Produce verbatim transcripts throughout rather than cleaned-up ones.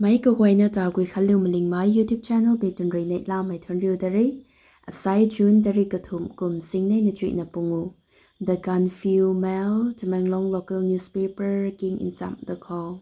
Meic kaguayna ta Guikhanliu Malingmei YouTube channel bik tun rui neihlamei thuanriu da re. Asai June tarik kathumh kum singneina chuihna pungu. The Gaanphiu Mail, Tamenglong local newspaper king nchamh da khou.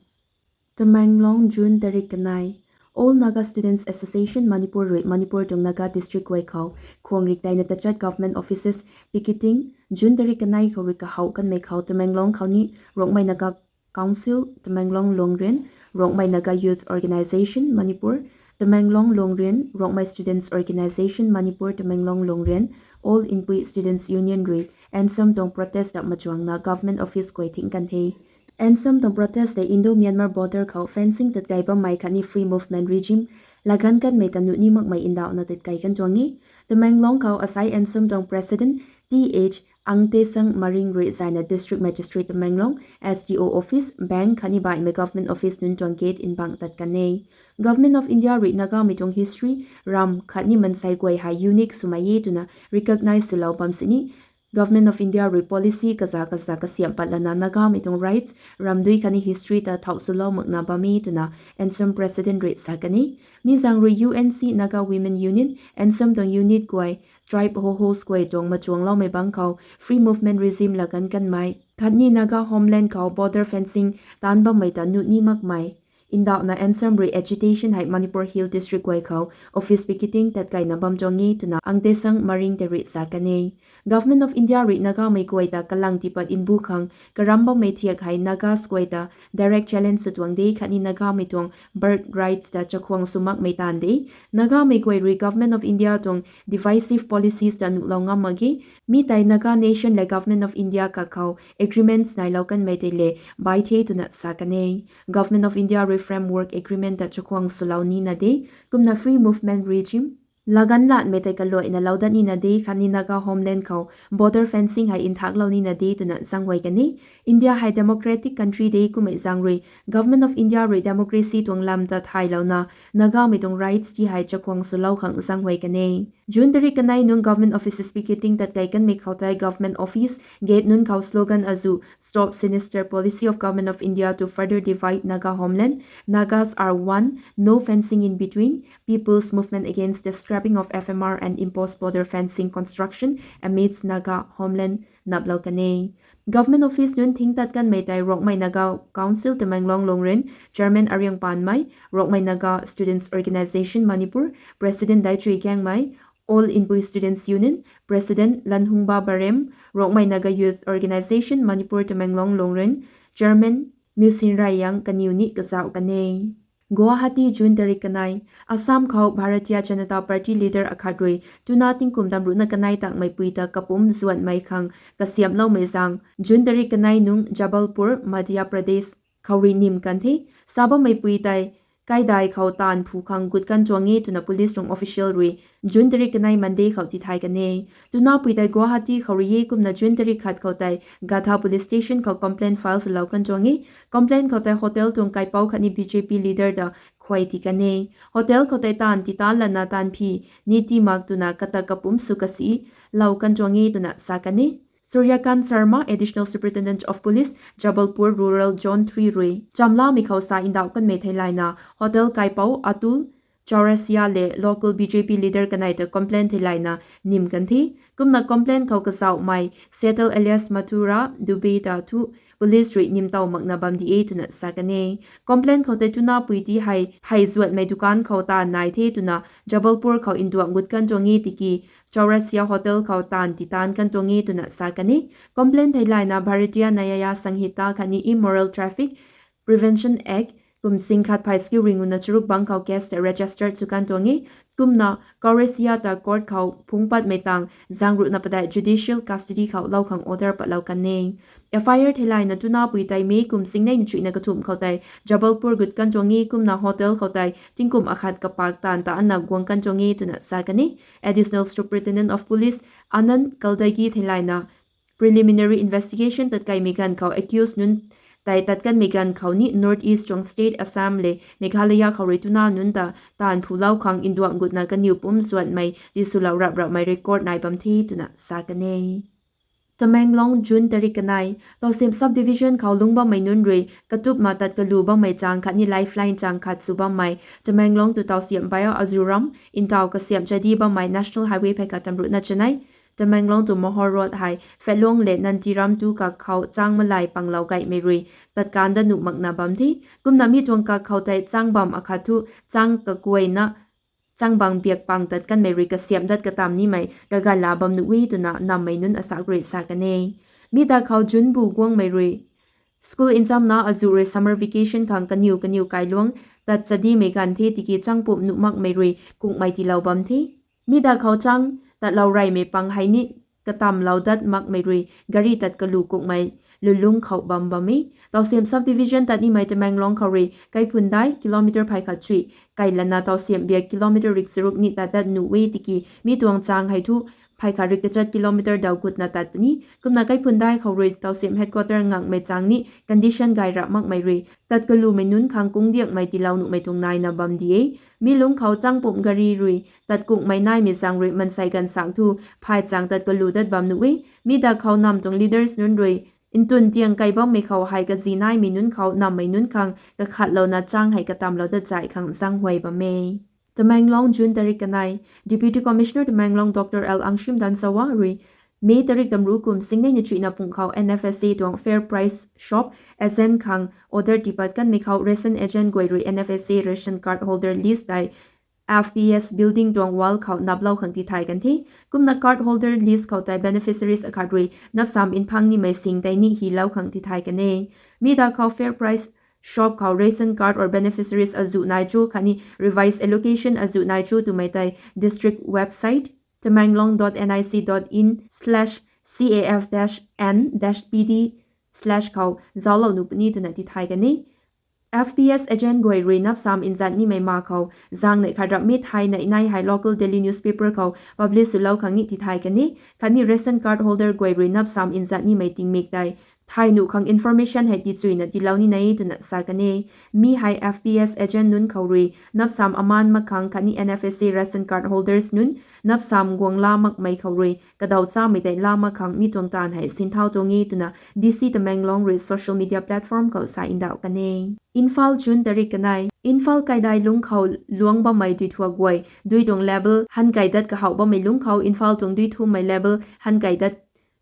Tamenglong, June tarik kanei. All Naga Students Association Manipur rui Manipur tuang Naga district guay khou khuang rik daina tachat government offices picketing, June tarik kanei khou rui kahouh kanmei khou Tamenglong khou ni Rongmei Naga Council, Tamenglong Longrian, Rongmei Naga Youth Organisation Manipur, Tamenglong Longrian, Rongmei Students Organisation Manipur, Tamenglong Longrian, All Inpui Students Union rui ANSAM tuang protest ta machuangna government office guay thing kan the. ANSAM tuang protest tei Indo-Myanmar border khou fencing tatkai bammei khatni free movement regime laganv kanmei ta nuh ni makmei ndauhna tatkai kan tuang e. Tamenglong khou asai ANSAM tuang president Th Angtesang Maring rui zaina district magistrate Tamenglong, S D O office, bank khatni baihmei government office nunc tuang gate nbang tat kan e. Government of India rui Nagamei tuang history, ram khatni mansei guay hei unique swmei e twna recognize swlou bam sini Government of India rui policy kaza kaza kasiamh patlana Nagamei tuang rights, ramdui khatni history ta thau swlou makna bam e twna ANSAM president rui sa kan e. Mi zaeng rui U N C Naga Women Union, ANSAM tuang unit guay, tribe hoho guay tuang machuangloumei bangc khou free movement regime laganv kanmei khatni Naga homeland khou border fencing taanc bammei ta nuh ni makmei ndauhna ANSAM rui agitation hei Manipur Hill District guay khou office picketing tatkaina bam tuang e twna Angtesang Maring tei rui sa kan e. Government of India rui Nagamei guay ta kalang tiipat mbu khang karam bammei thiak hei Nagas guay ta direct challenge sw tuang de khatni Nagamei tuang birth rights ta chakhwang sw makmei taanv de. Nagamei guay rui Government of India tuang divisive policies ta nuhlou ngam mak ge. Mi tei Naga nation lev Government of India kakhou agreements nailou kanmei tei le bai the twna sa kan e. Government of India rui framework agreement ta chakhwang swlou nina de, kumna free movement regime laganv latmei tei kaluaina lou dat nina de khatni Naga homeland khou border fencing hei nthaklou nina de twna zaenghuay kan e. India hei democratic country de kummei zaeng rui Government of India rui democracy tuang lam ta thaylouna Nagamei tuang rights ti hei chakhwang swlou khang zaenghuay kan e. June tarik kanei nung government offices picketing tatkai kanmei khou tei government office gate nunc khou slogan azu Stop Sinister Policy of Government of India to Further Divide Naga Homeland, Nagas are one, no fencing in between, People's Movement Against the Scrapping of F M R and Imposed Border Fencing Construction Amidst Naga Homeland naplou kan e. Government office nunc thing tat kanmei tei Rongmei Naga Council Tamenglong Longrian, Chairman Ariang Panmei, Rongmei Naga Students Organisation Manipur, President Daichui Kangmei, All Inpui Students Union, President Lanhungba Barem, Rongmei Naga Youth Organisation Manipur Tamenglong Longrian, Chairman Myusin Rayang kaniw ni kazauh kan e. Guwahati, June tarik kanei. Assam khou Bharatiya Janata Party leader akhat rui twna tingkum tamruhna kanei tangmeipui ta kapumc zuanhmei khang kasiamhloumei zaeng June tarik kanei nung Jabalpur, Madhya Pradesh khou rui nim kan the. Sa bammeipui tei kaidai khou taanv phu khang gut kan tuang e twna police tuang official rui June tarik kanei Monday khou tithay kan e. Twna pui tei Guwahati khou rui e kumna June tarik khat khou tei Gadha police station khou complaint file swlou kan tuang e. Complaint khou tei hotel tuang kaipouc khatni B J P leader ta khuay ti kan e. Hotel khou tei taanv titan lana taanv phi ni ti mak twna kata kapumc sw kasi lou kan tuang e twna sa kan e. Suryakant Sharma, Additional Superintendent of Police, Jabalpur Rural Zone three rui chamlamei khou sa ndauh kanmei theilayna hotel kaipouc Atul Chaurasia le local B J P leader kanei ta complaint theilayna nim kan the. Kumna complaint khou kazauhmei Settle alias Mathura Dubey ta thu police rui nimtow makna bam di e twna sa kan e. Complaint khou tei twna pui ti hei hei zuatmei dukan khou taanv nai the twna Jabalpur khou nduak gut kan tuang e tiki Chaurasia hotel khou taanv titan kan tuang e twna sa kan e. Complaint theilayna Bharatiya Nyaya Sanhita khatni Immoral Traffic Prevention Act kum sing khat phay skiu ringuna charuk bangc khou case ta register sw kan tuang e. Kumna Chaurasia ta court khou phungc patmei tang zaengruhna padeih judicial custody khou lou khang order patlou kan e. F I R theilayna twna pui tei May kum singnei nchuihna kathumh khou tei Jabalpur gut kan tuang e kumna hotel khou tei tingkum akhat kapak taanv ta ana guang kan tuang e twna sa kan e. Additional Superintendent of Police Anand Kaldagi theilayna preliminary investigation tatkaimei ganv khou accused nunc tei tat kanmei ganv khou ni North East tuang state Assam le Meghalaya khou rui twna nunc ta taanv phulou khang nduak gutna kaniw pumc zuanhmei tiswlou rap rapmei record nai bam the twna sa kan e. Tamenglong, June tarik kanei. Tausiam subdivision khou lungc bammei nunc rui katupna tat kalu bammei chang khatni lifeline chang khat sw bammei Tamenglong tu Tausiam Bio Azuram ntaw kasiamh chadi bammei National Highway phey khat tamruhna chanei Tamenglong tu Mahor Road hei Phetlong le Nantiram tu kak khou chang malay panglou gaymei rui tatkan dat nuh makna bam the. Kumna mi tuang kak khou tei chang bam akhat thu chang kakuayna chang bang biak pang tat kanmei rui kasiamh dat katam nimei kaganla bam nuh e twna nammei nunc asak rui sa kan e. Mi da khou June bu guangmei rui school nchamna azuh rui summer vacation khang kaniw kaniw kailuang tat chadimei ganv the tiki chang pumh nuh makmei rui kukmei tiilou bam the. Mi da khou chang tatlou reymei pang hei ni katamlou dat makmei rui gari tat kalu kukmei lulung khou bam bam e. Tausiam subdivision tat nimei Tamenglong khou rui kaiphundai kilometer phey khat chui kailana Tausiam biak kilometer rik charuk ni tat dat nuh e tiki mi tuang chang hei thu phey khat rik tachat kilometer daw gutna tat puni. Kumna kaiphundai khou rui Tausiam headquarter ngangmei chang ni condition gay rap makmei rui tat kalumei nunc khang kungdiakmei tiilou nuhmei tuang naina bam di e. Mi lungc khou chang pumh gari rui tat kukmei naimei zaeng rui mansei ganv sang thu phay chang tat kalu dat bam nuh e. Mi da khou nam tuang leaders nunc rui ntun tiang kai bammei khou hei kazi naimei nunc khou nammei nunc khang kakhatlouna chang hei katamlou dat zai khang zaenghuay bam e. Tamenglong, June tarik kanei. Deputy Commissioner Tamenglong Dr L Angshim Dansawa rui May tarik tamruh kum singneina chuihna pung khou N F S A tuang fair price shop agent khang order tipat kanmei khou ration agent guay rui N F S A ration card holder list tei F P S building tuang wall khou naplou khang tithay kan the. Kumna card holder list khou tei beneficiaries akhat rui napsam nphang nimei sing tei ni hilou khang tithay kan e. Mi da khou fair price shop khou ration card or beneficiaries azuh nai cho khatni revised allocation azuh nai cho twmei tei district website tamenglong dot N I C dot in slash C A F dash N dash P D slash khou zauclou nuh puni twna tithay kan e. F P S agent guay rui napsam nzat nimei ma khou zaeng neih khat rap mi thay neih nai hei local daily newspaper khou publish swlou khang ni tithay kan e. Khatni ration card holder guay rui napsam nzat nimei tingmik tei thay nuh khang information hei tichuina tiilou ni nai twna sa kan e. Mi hei F P S agent nunc khou rui napsam amaan mak khang khatni N F S A ration card holders nunc napsam guang la makmei khou rui kadaw chamei tei la mak khang mi tuang taanv hei sinthau tuang e twna D C Tamenglong rui social media platform khou sa ndauh kan e. Imphal, June tarik kanei. Imphal kaidai lungc khou luang bammei dui thuak guay dui tuang level hankai dat kahouh bammei lungc khou Imphal tuang dui thumei level hankai dat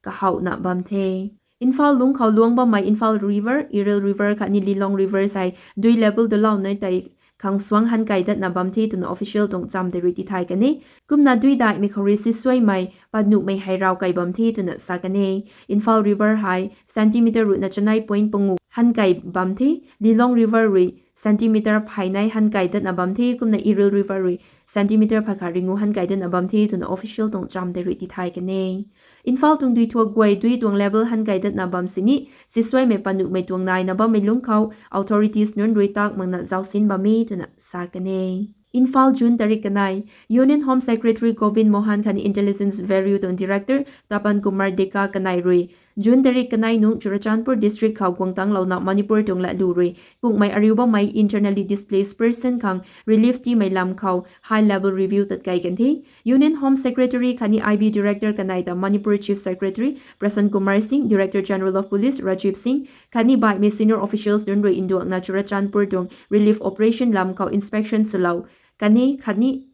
kahouhna bam the. Imphal lungc khou luang bammei Imphal River, Iril River khatni Lilong River sei dui level dalau nei tei khang suang hankai datna bam the twna official tuang cham tei rui tithay kan e. Kumna dui daihmei khou rui sisuaimei pat nuhmei hei raw kai bam the twna sa kan e. Imphal River hei centimeter ruhna chanei point pangu hankai bam the. Lilong River rui centimeter phay nei hankai datna bam the. Kumna Iril River rui centimeter phay khat ringu hankai datna bam the twna official tuang cham tei rui tithay kan e. Imphal tuang dui thuak guay dui tuang level hankai datna bam sini sisuaimei pat nuhmei tuang naina bammei lungc khou authorities nunc rui tak makna zaucsin bam e twna sa kan e. Imphal, June tarik kanei. Union Home Secretary Govind Mohan khatni Intelligence Bureau tuang Director Tapan Kumar Deka kanei rui June tarik kanei nungc Churachandpur District khou guangtanglouna Manipur tuang latlu rui kukmei ariu bammei internally displaced person khang relief tiimei lam khou high level review tat kai kan the. Union Home Secretary khatni I B Director kanei ta Manipur Chief Secretary Prasant Kumar Singh, Director General of Police Rajiv Singh khatni baihmei senior officials nunc rui nduangna Churachandpur tuang relief operation lam khou inspection swlou kan e khatni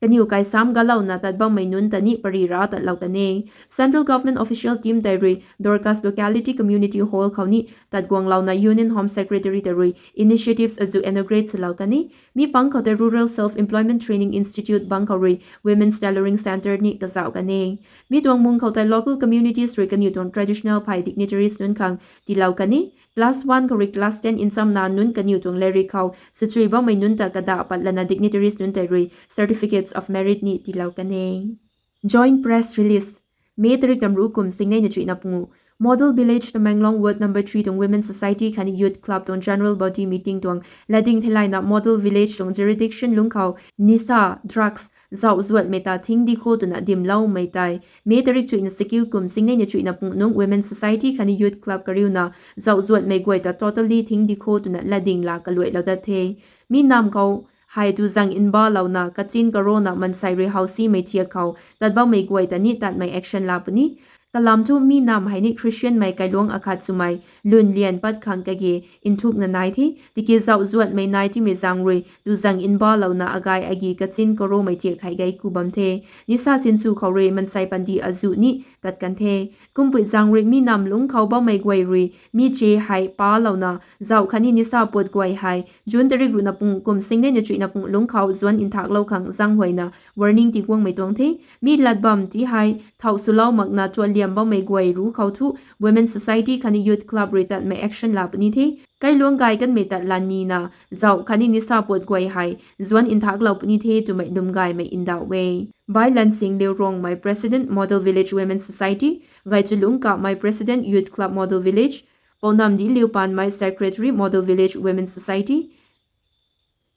kaniw kaisam galouna tat bammei nunc ta ni pary ra tatlou kan e. Central Government official team tei rui Dorcas Locality Community Hall khou ni tat guanglouna Union Home Secretary tei rui initiatives azuh inaugurate swlou kan e. Mi pang khou tei Rural Self Employment Training Institute bang khou rui Women's Tailoring Centre ni kazauh kan e. Mi tuang mung khou tei local communities rui kaniw tuang traditional phey dignitaries nunc khang tiilou kan e. Class one khou rui class ten nchamna nunc kaniw tuang latrik khou swchui bammei nunc ta kadah pat lana dignitaries nunc tei rui certificates of merit ni tiilou kan e. Joint press release. May tarik tamruh kum singneina chuihna pungu. Model Village Tamenglong Ward number three tuang Women Society khatni Youth Club tuang General Body Meeting tuang latding theilayna Model Village tuang jurisdiction lungc khou nisa, drugs, zauh zuatmei ta thing di kho twna dimloumei tei May tarik chuihna sakiu kum singneina chuihna pungu nungc Women Society khatni Youth Club kariuna zauh zuatmei guay ta totally thing di kho twna latding la kaluailou dat the. Mi nam khou hei tu zang nbalouna kachin karona mansei rui housimei thiak khou tat bammei guay ta ni tatmei action la puni. Kalam thu mi nam hei ni Christianmei kailuangc akhat swmei lwnlian pat khang kage nthukna nai the. Tiki zauh zuatmei nai timei zaeng rui tuzang nbalouna agay agi kachin karomei thiak hei gei ku bam the. Nisa sinsw khou rui mansei panty azuh ni tat kan the. Kumpui zaeng rui mi nam lungc khou bammei guay rui mi che hei palouna zauh khatni nisa puat guay hei June tarik ruhna pung kum singnei na chuihna pung lungc khou zuanc nthaklou khang zaenghuayna warning tiguangmei tuang the. Mi lat bam ti hei thau swlou makna tualiam bammei guay ru khou thu Women Society khatni Youth Club rui tatmei action la puni the. Kailuangc gay kanmei tat la nina zauh khatni nisa puat guay hei zuanc nthaklou puni the twmei lwm gaymei ndauh e. Bai Lansing Liu Rongmei, President, Model Village Women Society, Gaychulungc Kapmei, President, Youth Club Model Village, Pounamdi Liu Panmei, Secretary, Model Village Women Society,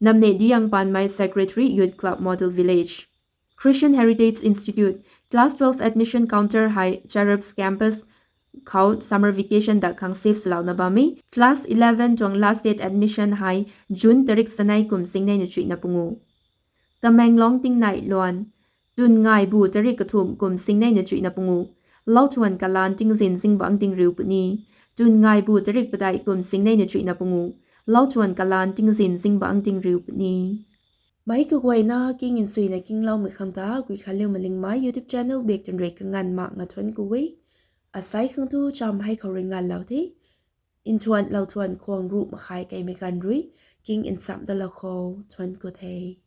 Namneh Diang Panmei, Secretary, Youth Club Model Village. Christian Heritage Institute, Class twelve admission counter hei Cherubs Campus khou summer vacation dat khang shift swlouna bam e. Class eleven tuang last date admission hei June tarik sanei kum singnei na chuihna pungu. Tamenglong tingnei luan, tun ngaibu tarik kathumh kum singnei na chuihna pungu. Lauthuan kalaan tingzin zingbangc tingriu puni. Tun ngaibu tarik padeih kum singnei na chuihna pungu. Lauthuan kalaan tingzin zingbangc tingriu puni. Meic kaguayna king nsuina kingloumei khang ta Guikhanliu Malingmei YouTube channel bak tun rui kanganv mak nga thuanc ku e. Asei khang thu cham hei khou rui nganvlou the. Nthuan lauthuan khwang ruh makhai keimei ganv rui king nchamh dalou khou thuanc ku the.